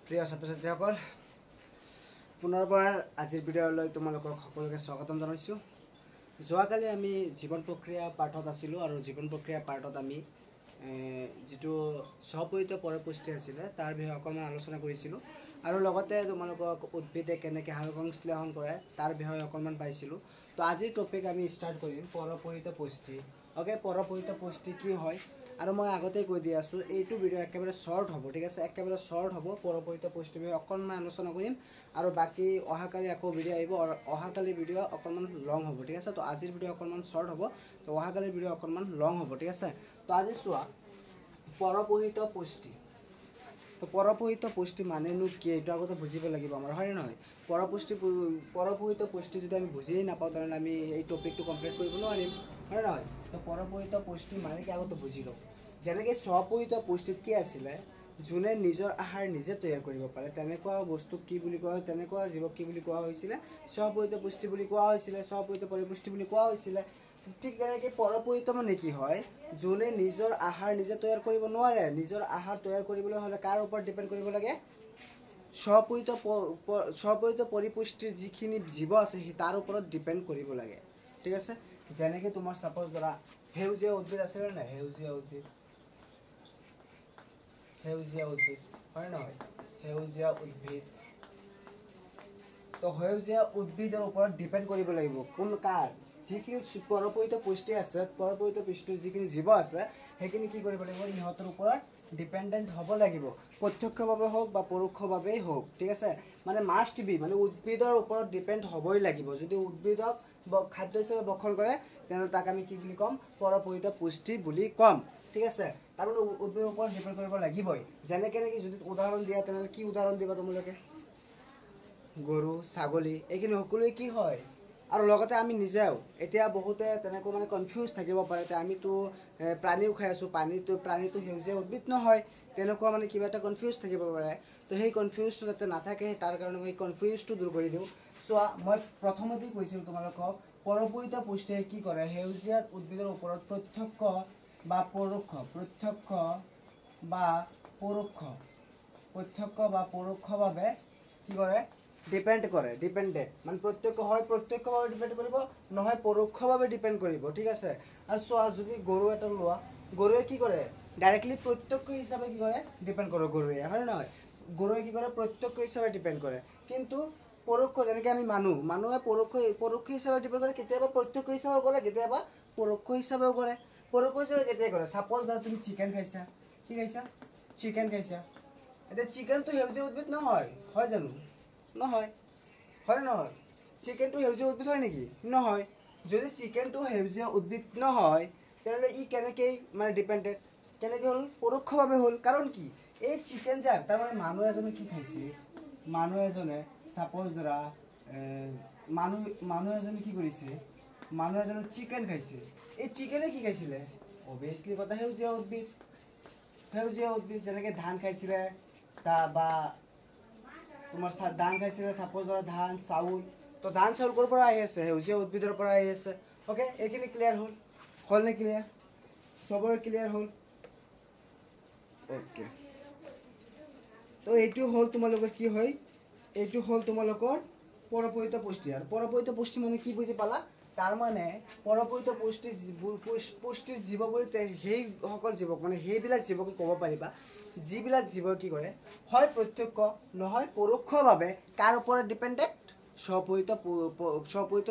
প্ৰিয় ছাত্ৰ ছাত্ৰীসকল, পুনৰবাৰ আজিৰ ভিডিঅ'লৈ তোমালোকক সকলোকে স্বাগতম জনাইছোঁ। যোৱাকালি আমি জীৱন প্ৰক্ৰিয়া পাঠত আছিলোঁ আৰু জীৱন প্ৰক্ৰিয়া পাঠত আমি যিটো স্বপৰিত পৰপুষ্টি আছিলে তাৰ বিষয়ে অকণমান আলোচনা কৰিছিলোঁ আৰু লগতে তোমালোকক উদ্ভিদে কেনেকৈ সালোক সংশ্লেষণ কৰে তাৰ বিষয়ে অকণমান পাইছিলোঁ। তো আজিৰ টপিক আমি ষ্টাৰ্ট কৰিম পৰপোষিত পুষ্টি। অ'কে, পৰপোষিত পুষ্টি কি হয় আৰু মই আগতেই কৈ দি আছোঁ, এইটো ভিডিঅ' একেবাৰে শ্বৰ্ট হ'ব, ঠিক আছে, একেবাৰে শ্বৰ্ট হ'ব। পৰপোষিত পুষ্টিৰ বিষয়ে অকণমান আলোচনা কৰিম আৰু বাকী অহাকালি আকৌ ভিডিঅ' আহিব। অহাকালি ভিডিঅ' অকণমান লং হ'ব, ঠিক আছে। তো আজিৰ ভিডিঅ' অকণমান শ্বৰ্ট হ'ব, তো অহাকালিৰ ভিডিঅ' অকণমান লং হ'ব, ঠিক আছে। তো আজি চোৱা পৰপোষিত পুষ্টি। তো পৰপোষিত পুষ্টি মানেনো কি, এইটো আগতে বুজিব লাগিব আমাৰ, হয়নে নহয়? পৰপোষিত পুষ্টি যদি আমি বুজিয়েই নাপাওঁ তেনেহ'লে আমি এই টপিকটো কমপ্লিট কৰিব নোৱাৰিম, হয় নহয়? তো পৰপোষিত পুষ্টি মানে কি আগতে বুজি লওঁ। যেনেকৈ স্বপোষিত পুষ্টিত কি আছিলে, যোনে নিজৰ আহাৰ নিজে তৈয়াৰ কৰিব পাৰে তেনেকুৱা বস্তুক কি বুলি কোৱা হয়, তেনেকুৱা জীৱক কি বুলি কোৱা হৈছিলে? স্বপোষিত পুষ্টি বুলি কোৱা হৈছিলে, স্বপোষিত পৰিপুষ্টি বুলি কোৱা হৈছিলে। ঠিক তেনেকৈ পৰপোষিত মানে কি হয়, যোনে নিজৰ আহাৰ নিজে তৈয়াৰ কৰিব নোৱাৰে, নিজৰ আহাৰ তৈয়াৰ কৰিবলৈ হ'লে কাৰ ওপৰত ডিপেণ্ড কৰিব লাগে? স্বপোষিত পৰিপুষ্টিৰ যিখিনি জীৱ আছে সেই তাৰ ওপৰত ডিপেণ্ড কৰিব লাগে, ঠিক আছে। যেনেকৈ তোমাৰ ছাপ'জ ধৰা সেউজীয়া উদ্ভিদ আছিলে নাই, সেউজীয়া উদ্ভিদ, সেউজীয়া উদ্ভিদ হয় নহয়, সেউজীয়া উদ্ভিদ। তো সেউজীয়া উদ্ভিদৰ ওপৰত ডিপেণ্ড কৰিব লাগিব কোন, কাৰ? যিখিনি পৰপোষিত পুষ্টি আছে, পৰপোষিত পুষ্টিৰ যিখিনি জীৱ আছে সেইখিনি কি কৰিব লাগিব, সিহঁতৰ ওপৰত ডিপেণ্ডেণ্ট হ'ব লাগিব, প্ৰত্যক্ষভাৱে হওক বা পৰোক্ষভাৱেই হওক, ঠিক আছে। মানে মাষ্ট বি, মানে উদ্ভিদৰ ওপৰত ডিপেণ্ড হ'বই লাগিব। যদি উদ্ভিদক খাদ্য হিচাপে ভক্ষণ কৰে তেনেহ'লে তাক আমি কি বুলি ক'ম? পৰপোষিত পুষ্টি বুলি ক'ম, ঠিক আছে। তাৰমানে উদ্ভিদৰ ওপৰত ডিপেণ্ড কৰিব লাগিবই। যেনেকৈ নেকি যদি উদাহৰণ দিয়া তেনেহ'লে কি উদাহৰণ দিবা তোমালোকে? গৰু, ছাগলী, এইখিনি সকলোৱে কি হয়। আৰু লগতে আমি নিজেও এতিয়া বহুতে তেনেকৈ মানে কনফিউজ থাকিব পাৰে, এতিয়া আমিতো প্ৰাণীও খাই আছোঁ, প্ৰাণীটো সেউজীয়া উদ্ভিদ নহয়, তেনেকুৱা মানে কিবা এটা কনফিউজ থাকিব পাৰে। তো সেই কনফিউজটো যাতে নাথাকে তাৰ কাৰণে মই কনফিউজটো দূৰ কৰি দিওঁ। চোৱা, মই প্ৰথমতেই কৈছিলোঁ তোমালোকক পৰপোষিত পুষ্টিয়ে কি কৰে, সেউজীয়া উদ্ভিদৰ ওপৰত প্ৰত্যক্ষ বা পৰোক্ষ, প্ৰত্যক্ষ বা পৰোক্ষ, প্ৰত্যক্ষ বা পৰোক্ষভাৱে কি কৰে, ডিপেণ্ড কৰে, ডিপেণ্ডেণ্ট মানে প্ৰত্যক্ষ হয়, প্ৰত্যক্ষভাৱে ডিপেণ্ড কৰিব, নহয় পৰোক্ষভাৱে ডিপেণ্ড কৰিব, ঠিক আছে। আৰু চোৱা, যদি গৰু এটা লোৱা, গৰুৱে কি কৰে, ডাইৰেক্টলি প্ৰত্যক্ষ হিচাপে কি কৰে, ডিপেণ্ড কৰে গৰুৱে, হয় নে নহয়? গৰুৱে কি কৰে, প্ৰত্যক্ষ হিচাপে ডিপেণ্ড কৰে। কিন্তু পৰোক্ষ, যেনেকৈ আমি মানুহ, মানুহে পৰোক্ষ হিচাপে ডিপেণ্ড কৰে, কেতিয়াবা প্ৰত্যক্ষ হিচাপেও কৰে, কেতিয়াবা পৰোক্ষ হিচাপেও কৰে। পৰোক্ষ হিচাপে কেতিয়া কৰে? ছাপ'জ ধৰা তুমি চিকেন খাইছা, কি খাইছা? চিকেন খাইছা। এতিয়া চিকেনটো সেউজীয়া উদ্ভিদ নহয়, হয় জানো? নহয়, হয় নহয়? চিকেনটো সেউজীয়া উদ্ভিদ হয় নেকি? নহয়। যদি চিকেনটো সেউজীয়া উদ্ভিদ নহয় তেনেহ'লে ই কেনেকৈ মানে ডিপেণ্ডেণ্ট কেনেকৈ হ'ল? পৰোক্ষভাৱে হ'ল। কাৰণ কি, এই চিকেন যাক, তাৰমানে মানুহ এজনে কি খাইছে, মানুহ এজনে ছাপ'জ ধৰা মানুহ এজনে কি কৰিছে, মানুহ এজনে চিকেন খাইছে। এই চিকেনে কি খাইছিলে? অভিয়াছলি কথা সেউজীয়া উদ্ভিদ, সেউজীয়া উদ্ভিদ। যেনেকৈ ধান খাইছিলে তা বা তোমাৰ ধান খাইছিলে, ছাপ'জ ধৰা ধান চাউল, তো ধান চাউল ক'ৰ পৰা আহি আছে? সেউজীয়া উদ্ভিদৰ পৰা আহি আছে। অ'কে, এইখিনি ক্লিয়াৰ হ'ল? হ'লনে ক্লিয়াৰ? চবৰে ক্লিয়াৰ হ'ল? অ'কে, তো এইটো হ'ল তোমালোকৰ কি হয়, এইটো হ'ল তোমালোকৰ পৰপোষিত পুষ্টি। আৰু পৰপোষিত পুষ্টি মানে কি বুজি পালা? তাৰমানে পৰপোষিত পুষ্টি পুষ্টিৰ জীৱ বুলি সেইসকল জীৱক, মানে সেইবিলাক জীৱকে ক'ব পাৰিবা যিবিলাক জীৱ কি কৰে, হয় প্ৰত্যক্ষ নহয় পৰোক্ষভাৱে কাৰ ওপৰত ডিপেণ্ডেণ্ট? স্বপোষিত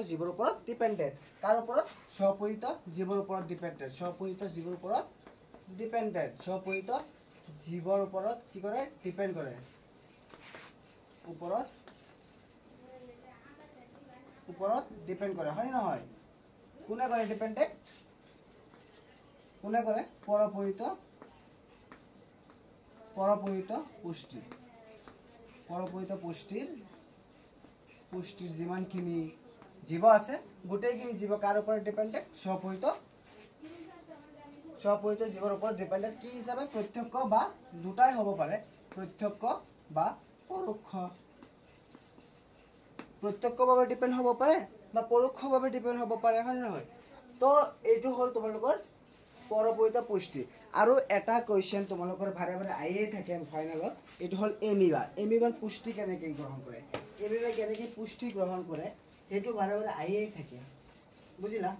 জীৱৰ ওপৰত ডিপেণ্ডেণ্ট। কাৰ ওপৰত? স্বপোষিত জীৱৰ ওপৰত ডিপেণ্ডেণ্ট। স্বপোষিত জীৱৰ ওপৰত ডিপেণ্ডেণ্ট। স্বপোষিত জীৱৰ ওপৰত কি কৰে? ডিপেণ্ড কৰে, ওপৰত ডিপেণ্ড কৰে, হয় নহয়? কোনে কৰে ডিপেণ্ডেণ্ট? কোনে কৰে? পৰপোষিত পুষ্টি, পৰপোষিত পুষ্টিৰ যিমানখিনি জীৱ আছে গোটেইখিনি জীৱ কাৰ ওপৰত ডিপেণ্ডেণ্ট? স্বপোষিত জীৱৰ ওপৰত ডিপেণ্ডেণ্ট। কি হিচাপে? প্ৰত্যক্ষ বা দুটাই হ'ব পাৰে, প্ৰত্যক্ষ বা পৰোক্ষ। প্ৰত্যক্ষভাৱে ডিপেণ্ড হ'ব পাৰে বা পৰোক্ষভাৱে ডিপেণ্ড হ'ব পাৰে, হয় নে নহয়? তো এইটো হ'ল তোমালোকৰ পৰপৰিত পুষ্টি। আৰু এটা কুৱেশ্যন তোমালোকৰ বাৰে বাৰে আহিয়ে থাকে ফাইনেলত, এইটো হ'ল এমিবা। এমিবাৰ পুষ্টি কেনেকৈ গ্ৰহণ কৰে, এমিবাই কেনেকৈ পুষ্টি গ্ৰহণ কৰে সেইটো বাৰে বাৰে আহিয়ে থাকে, বুজিলা?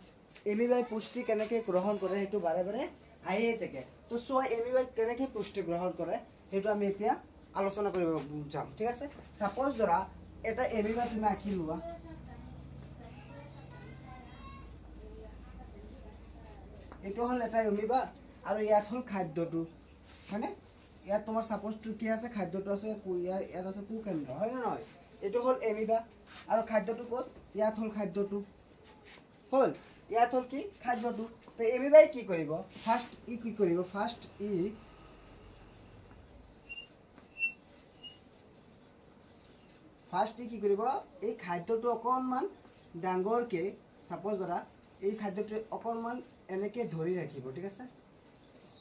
এমিবাই পুষ্টি কেনেকৈ গ্ৰহণ কৰে সেইটো বাৰে বাৰে আহিয়ে থাকে। তো চোৱা, এমিবাই কেনেকৈ পুষ্টি গ্ৰহণ কৰে সেইটো আমি এতিয়া আলোচনা কৰিব যাম, ঠিক আছে? ছাপ'জ ধৰা এটা এমিবা তুমি আঁকি লোৱা, এইটো হ'ল এটা এমিবা আৰু ইয়াত হ'ল খাদ্যটো, হয়নে? ইয়াত তোমাৰ ছাপ'জটো কি আছে, খাদ্যটো আছে, ইয়াত আছে কুকেন্দ্ৰ, হয়নে নহয়? এইটো হ'ল এমিবা আৰু খাদ্যটো ক'ত? ইয়াত হ'ল খাদ্যটো, হ'ল ইয়াত হ'ল কি খাদ্যটো। তো এমিবাই কি কৰিব, ফাৰ্ষ্ট ই কি কৰিব, ফাৰ্ষ্ট ই কি কৰিব, এই খাদ্যটো অকণমান ডাঙৰকৈ, ছাপ'জ ধৰা এই খাদ্যটো অকণমান এনেকৈ ধৰি ৰাখিব, ঠিক আছে?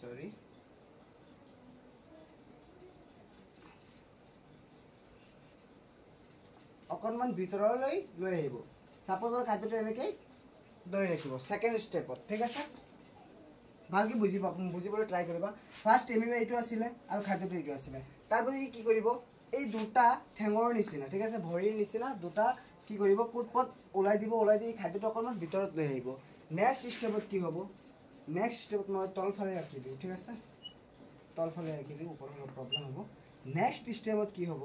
চৰি, অকণমান ভিতৰলৈ লৈ আহিব। ছাপ'জ ধৰা খাদ্যটো এনেকৈ ধৰি ৰাখিব ছেকেণ্ড ষ্টেপত, ঠিক আছে? ভালকৈ বুজিবলৈ ট্ৰাই কৰিবা। ফাৰ্ষ্ট এমিবা এইটো আছিলে আৰু খাদ্যটো এইটো আছিলে। তাৰপিছত ই কি কৰিব, এই দুটা ঠেঙৰ নিচিনা, ঠিক আছে, ভৰিৰ নিচিনা দুটা কি কৰিব, কোটপট ওলাই দিব, ওলাই দি খাদ্যটো অকণমান ভিতৰত লৈ আহিব। নেক্সট ষ্টেপত কি হ'ব, নেক্সট ষ্টেপত মই তলফালে আঁকি দিওঁ, ঠিক আছে? তলফালে আঁকি দিওঁ, ওপৰত অলপ প্ৰব্লেম হ'ব। নেক্সট ষ্টেপত কি হ'ব,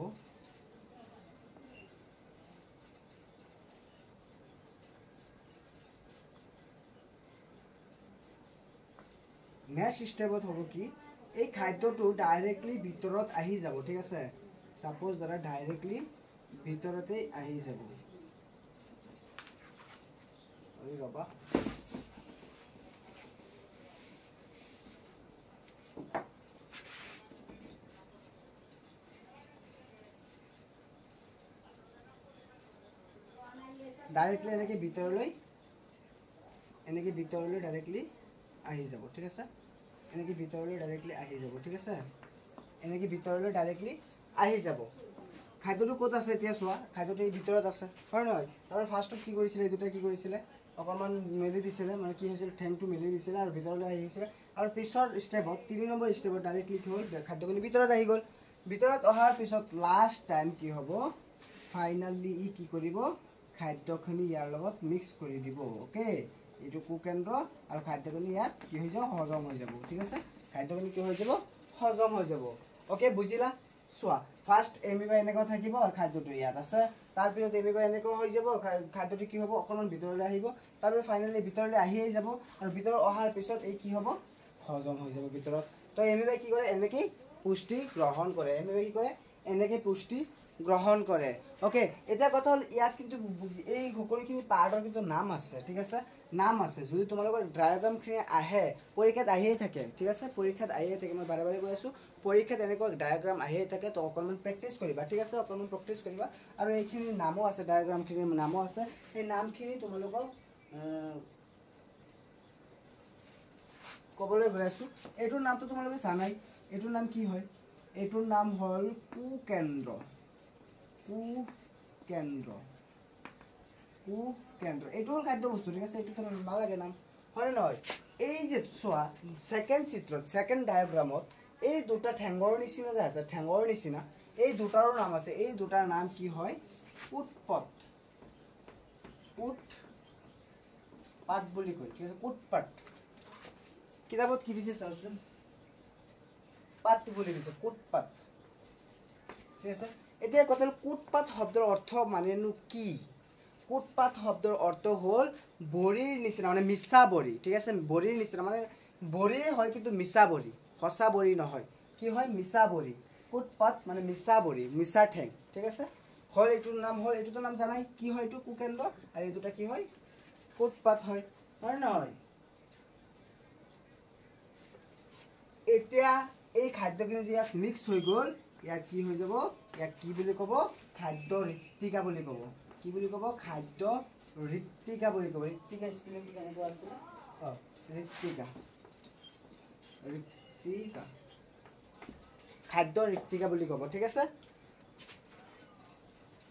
নেক্সট ষ্টেপত হ'ব কি, এই খাদ্যটো ডাইৰেক্টলি ভিতৰত আহি যাব, ঠিক আছে? ছাপ'জ ধৰা ডাইৰেক্টলি ভিতৰতে আহি যাব, ৰ'বা, ডাইৰেক্টলি এনেকৈ ভিতৰলৈ, এনেকৈ ভিতৰলৈ ডাইৰেক্টলি আহি যাব, ঠিক আছে? এনেকৈ ভিতৰলৈ ডাইৰেক্টলি আহি যাব, ঠিক আছে? এনেকৈ ভিতৰলৈ ডাইৰেক্টলি আহি যাব। খাদ্যটো ক'ত আছে এতিয়া চোৱা, খাদ্যটো এই ভিতৰত আছে, হয় নহয়? তাৰপৰা ফাৰ্ষ্টত কি কৰিছিলে, এই দুটাই কি কৰিছিলে, অকণমান মেলি দিছিলে, মানে কি হৈছিল, ঠেংটো মেলি দিছিলে আৰু ভিতৰলৈ আহি গৈছিলে। আৰু পিছৰ ষ্টেপত, 3 নম্বৰ ষ্টেপত ডাইৰেক্টলি কি হ'ল, খাদ্যখিনি ভিতৰত আহি গ'ল। ভিতৰত অহাৰ পিছত লাষ্ট টাইম কি হ'ব, ফাইনেলি ই কি কৰিব, খাদ্যখিনি ইয়াৰ লগত মিক্স কৰি দিব, অ'কে? এইটো কুকেন্দ্ৰ আৰু খাদ্যখিনি ইয়াত কি হৈ যাব, হজম হৈ যাব, ঠিক আছে? খাদ্যখিনি কি হৈ যাব, হজম হৈ যাব, অ'কে? বুজিলা? চোৱা, ফাৰ্ষ্ট এমিবা এনেকুৱা থাকিব আৰু খাদ্যটো ইয়াত আছে, তাৰপিছত এমিবা এনেকুৱা হৈ যাব, খাদ্যটো কি হ'ব, অকণমান ভিতৰলৈ আহিব, তাৰপিছত ফাইনেলি ভিতৰলৈ আহিয়ে যাব আৰু ভিতৰত অহাৰ পিছত এই কি হ'ব, হজম হৈ যাব ভিতৰত। তো এমিবাই কি কৰে, এনেকেই পুষ্টি গ্ৰহণ কৰে। এমিবাই কি কৰে, এনেকৈ পুষ্টি গ্ৰহণ কৰে, অ'কে? এতিয়া কথা হ'ল, ইয়াত কিন্তু এই সকলোখিনি পাৰ্টৰ কিন্তু নাম আছে, ঠিক আছে? নাম আছে। যদি তোমালোকৰ ডায়েগ্ৰামখিনি আহে, পৰীক্ষাত আহিয়ে থাকে, ঠিক আছে? পৰীক্ষাত আহিয়ে থাকে, মই বাৰে বাৰে কৈ আছোঁ, পৰীক্ষাত এনেকুৱা ডায়েগ্ৰাম আহিয়ে থাকে, তো অকণমান প্ৰেক্টিছ কৰিবা, ঠিক আছে? অকণমান প্ৰেক্টিছ কৰিবা। আৰু এইখিনিৰ নামো আছে, ডায়েগ্ৰামখিনিৰ নামো আছে, সেই নামখিনি তোমালোকক ক'বলৈ গৈ আছোঁ। এইটোৰ নামটো তোমালোকে জানাই, এইটোৰ নাম কি হয়, এইটোৰ নাম হ'ল কুকেন্দ্ৰ, কুকেন্দ্ৰ, কুকেন্দ্ৰ। এইটো হ'ল খাদ্যবস্তু, ঠিক আছে? এইটো নালাগে নাম, হয়নে নহয়? এই যে চোৱা, ছেকেণ্ড চিত্ৰত, ছেকেণ্ড ডায়েগ্ৰামত এই দুটা ঠেঙৰ নিচিনা যে আছে, ঠেঙৰ নিচিনা এই দুটাৰো নাম আছে। এই দুটাৰ নাম কি হয়, কুটপট, কুটপাত বুলি কয়, ঠিক আছে? কুটপাত। কিতাপত কি দিছে চাওচোন, পাত বুলি দিছে, কুটপাত, ঠিক আছে? এতিয়া কথা হ'ল, কুটপাত শব্দৰ অৰ্থ মানেনো কি? কুটপাত শব্দৰ অৰ্থ হ'ল বৰিৰ নিচিনা, মানে মিছা বৰি, ঠিক আছে? বৰিৰ নিচিনা, মানে বৰিয়ে হয় কিন্তু মিছা বৰি, সঁচা বৰি নহয়, কি হয়, মিছা বৰি। কুটপাত মানে মিছা বৰি, মিছা ঠেং, ঠিক আছে? হ'ল এইটোৰ নাম হ'ল, এইটোতো নাম জানাই কি হয়, এইটো কুকেন্দ্ৰ আৰু এই দুটা কি হয়, কুটপাত হয়, হয় নহয়? এতিয়া এই খাদ্যখিনি যে ইয়াত মিক্স হৈ গ'ল, ইয়াত কি হৈ যাব, ইয়াক কি বুলি ক'ব, খাদ্য ঋত্বিকা বুলি ক'ব। কি বুলি ক'ব, খাদ্য ঋত্বিকা বুলি ক'ব। ঋত্বিকা স্পেলিংটো কেনেকুৱা আছিলে, অঁ, ঋত্বিকা, ঋত্বিকা, খাদ্য ঋত্বিকা বুলি ক'ব, ঠিক আছে?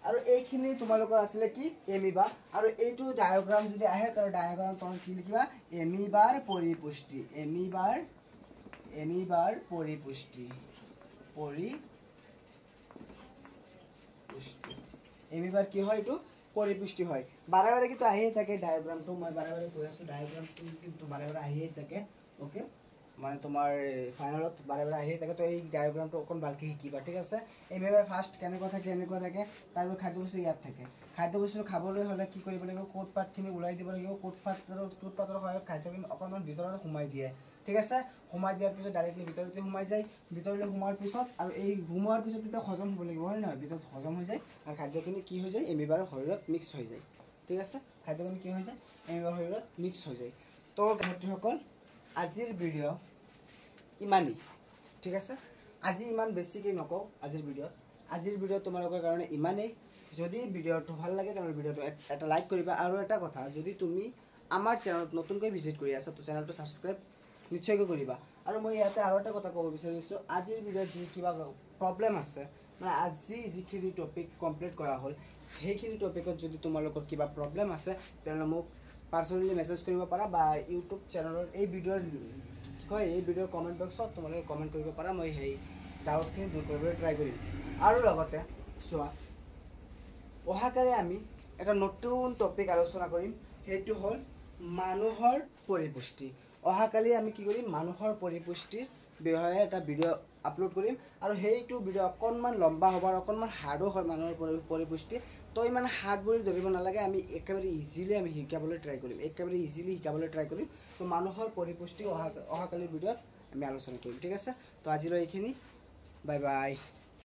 আৰু এইখিনি তোমালোকৰ আছিলে কি এমিবা। আৰু এইটো ডায়াগ্ৰাম যদি আহে তাৰ ডায়াগ্ৰাম তোমালোকে কি লিখিবা, এমিবাৰ পৰিপুষ্টি, এমিবাৰ, এমিবাৰ পৰিপুষ্টি, পৰিপুষ্টি, এমিবাৰ কি হয় এইটো পৰিপুষ্টি হয়। বাৰে বাৰে কিন্তু আহিয়ে থাকে ডায়াগ্ৰামটো, মই বাৰে বাৰে কৈ আছোঁ ডায়াগ্ৰামটো কিন্তু বাৰে বাৰে আহিয়ে থাকে। অ'কে, মানে তোমাৰ ফাইনেলত বাৰে বাৰে আহিয়ে থাকে, তো এই ডায়াগ্ৰামটো অকণ ভালকৈ শিকিবা, ঠিক আছে। এমিবাৰ ফাৰ্ষ্ট কেনেকুৱা থাকে, এনেকুৱা থাকে, তাৰপিছত খাদ্যবস্তু ইয়াত থাকে। খাদ্যবস্তু খাবলৈ হ'লে কি কৰিব লাগিব, কোট পাতখিনি ওলাই দিব লাগিব, কোট পাতৰ সহায়ত খাদ্যখিনি অকণমান ভিতৰলৈ সোমাই দিয়ে, ঠিক আছে। সোমাই দিয়াৰ পিছত ডাইৰেক্টলি ভিতৰতে সোমাই যায়, ভিতৰলৈ সোমোৱাৰ পিছত আৰু এই সোমোৱাৰ পিছত তেতিয়া হজম হ'ব লাগিব, হয় নহয়, ভিতৰত হজম হৈ যায় আৰু খাদ্যখিনি কি হৈ যায়, এমিবাৰ শৰীৰত মিক্স হৈ যায়, ঠিক আছে। খাদ্যখিনি কি হৈ যায়, এমিবাৰ শৰীৰত মিক্স হৈ যায়। তো ছাত্ৰীসকল আজিৰ ভিডিঅ' ইমানেই, ঠিক আছে। আজি ইমান বেছিকৈ নকওঁ আজিৰ ভিডিঅ'ত, আজিৰ ভিডিঅ' তোমালোকৰ কাৰণে ইমানেই। যদি ভিডিঅ'টো ভাল লাগে তেনেহ'লে ভিডিঅ'টো এটা লাইক কৰিবা। আৰু এটা কথা, যদি তুমি আমাৰ চেনেলত নতুনকৈ ভিজিট কৰি আছা তো চেনেলটো ছাবস্ক্ৰাইব নিশ্চয়কৈ কৰিবা। আৰু মই ইয়াতে আৰু এটা কথা ক'ব বিচাৰিছোঁ, আজিৰ ভিডিঅ'ত যি কিবা প্ৰব্লেম আছে, মানে আজি যিখিনি টপিক কমপ্লিট কৰা হ'ল সেইখিনি টপিকত যদি তোমালোকৰ কিবা প্ৰব্লেম আছে তেনেহ'লে মোক পাৰ্চনেলি মেছেজ কৰিব পাৰা, বা ইউটিউব চেনেলৰ এই ভিডিঅ'ৰ কি কয় এই ভিডিঅ'ৰ কমেণ্ট বক্সত তোমালোকে কমেণ্ট কৰিব পাৰা, মই সেই ডাউটখিনি দূৰ কৰিবলৈ ট্ৰাই কৰিম। আৰু লগতে চোৱা, অহাকালি আমি এটা নতুন টপিক আলোচনা কৰিম, সেইটো হ'ল মানুহৰ পৰিপুষ্টি। অহাকালি আমি কি কৰিম, মানুহৰ পৰিপুষ্টিৰ বিষয়ে এটা ভিডিঅ' আপলোড কৰিম। আৰু সেইটো ভিডিঅ' অকণমান লম্বা হ'ব আৰু অকণমান হাৰ্ডো হয় মানুহৰ পৰিপুষ্টি, তো ইমান হাৰ্ড বুলি ধৰিব নালাগে, আমি একেবাৰে ইজিলি আমি শিকাবলৈ ট্ৰাই কৰিম, একেবাৰে ইজিলি শিকাবলৈ ট্ৰাই কৰিম। তো মানুহৰ পৰিপুষ্টি অহাকালিৰ ভিডিঅ'ত আমি আলোচনা কৰিম, ঠিক আছে। তো আজিলৈ এইখিনি, বাই বাই।